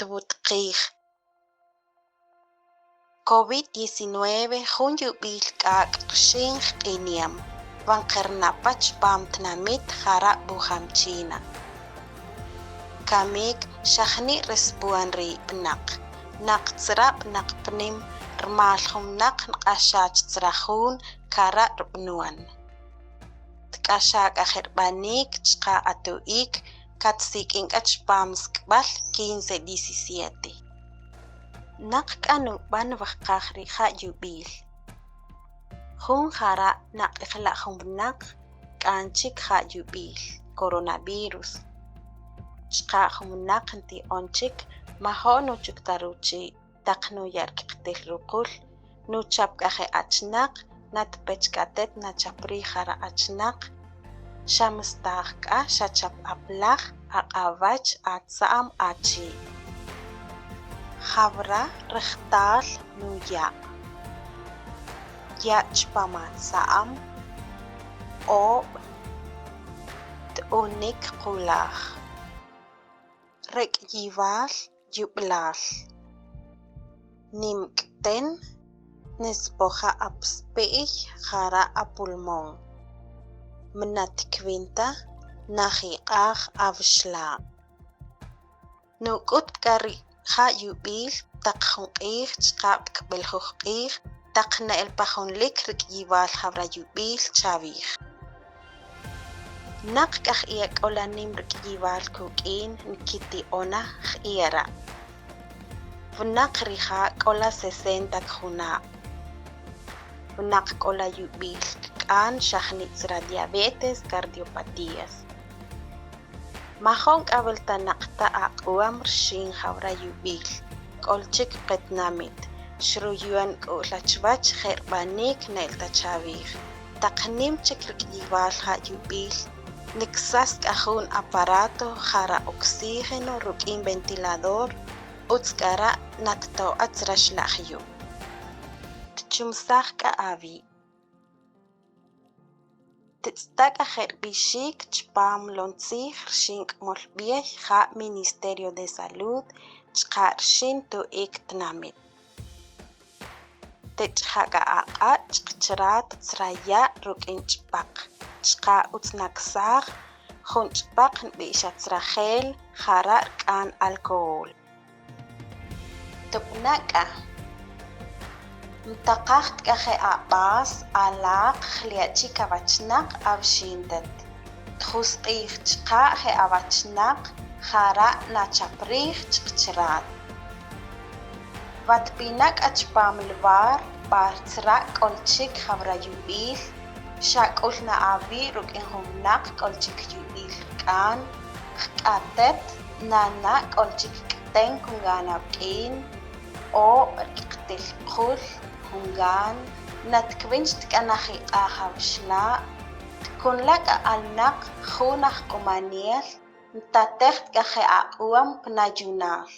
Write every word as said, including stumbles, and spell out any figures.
twut qij. Covid diecinueve jun yub'il k'ak' rxin jq'iniam, wan qerna' pa chpam tnamit jara' Wuhan China. Kamik xa jni' re spuan ri' b'naq, naq tzra' b'naq pnim, rmal jun mnaq nq'axach tzra jun kara' rb'nuan. Tk'axa' k'a je' rb'anik chqa' ato'ik katsik'in k'a chpam sk'b'al quince diecisiete. Naq k'a nub'an wajqaj ri ja' yub'il. Jun jara' naq'ijla' jun mnaq k'an chik ja' yub'il coronavirus. Chqa' jun mnaq nti'on chik majo' nuchuk ta ruchi' taq nuya' rk'til ruqul, nuchap k'a je' achnaq, natpech k'a atet nachap rij jara' achnaq, xa mistaj k'a xachap aplaj, aq'awach, atza'm, achi'. Jawra rejtal nuya'. Ya' chpam atza'm, ob', t'unik qulaj. Re k'yiwal yub'lal. Nim k'ten, nispoja' apspi'y jara' apulmón. Mnat kwinta, najiq'aj awixla'. Nuk'ut k'a ri ja' yub'il taq jun q'ij chqa' pkb'el juj q'ij taq na'el pa jun lik ri k'yiwal jawra yub'il chawij. Naq k'a j'iya' k'ola nim ri k'yiwal kuk'in nkiti'ona j'iya' ra'. Winaq rija' k'ola sesenta kjuna'. Winaq k'ola yub'il kk'an xa jni' tzra diabetes, cardiopatías. Majo'n k'a welta naq ta aq'uam rxin jawra yub'il k'ol chik pe tinamit, xruyu'an k'u'l achwach je' rb'anik na'el ta chawij. Taq nim chik ri k'yiwal ja' yub'il, niksas k'a jun aparato jara' oxígeno ruk'in ventilador, utz k'a ra' natto' ach raxla' jyu'. Tchumsaj k'a awi'. Titz'ta' k'a je' rb'ixik chpam lon tzij rxin k'mol b'ey ja' Ministerio de Salud chqa' rxin tu'ik tinamit. Tich'ja' k'a aq'a' chqchrat tzra ya' ruk'in ch'paq chqa' utz naksaj jun ch'paq nb'i'xa tzra gel jara' rk'an alcohol. Tub'na' k'a. Ntaqaj k'a je' ab'as, alaq, jle' achik awachnaq, awixintet. Tjusq'ij chqa' je' awachnaq, jara' nachap rij chqchrat. Watb'ina' k'a chpam luwar b'ar tzra' k'ol chik jawra yub'il, xak'ul na awi' ruk'in jun winaq k'ol chik yub'il rk'an, jk'atet, nana' k'ol chik k'ten kungan awuk'in, o' rk'til qul kungan, natkwin xtk'an ajiq'aj awixla', tkunla' k'a alnaq jun ajq'umanel, ntatej k'a je' aq'uam pi nayunal.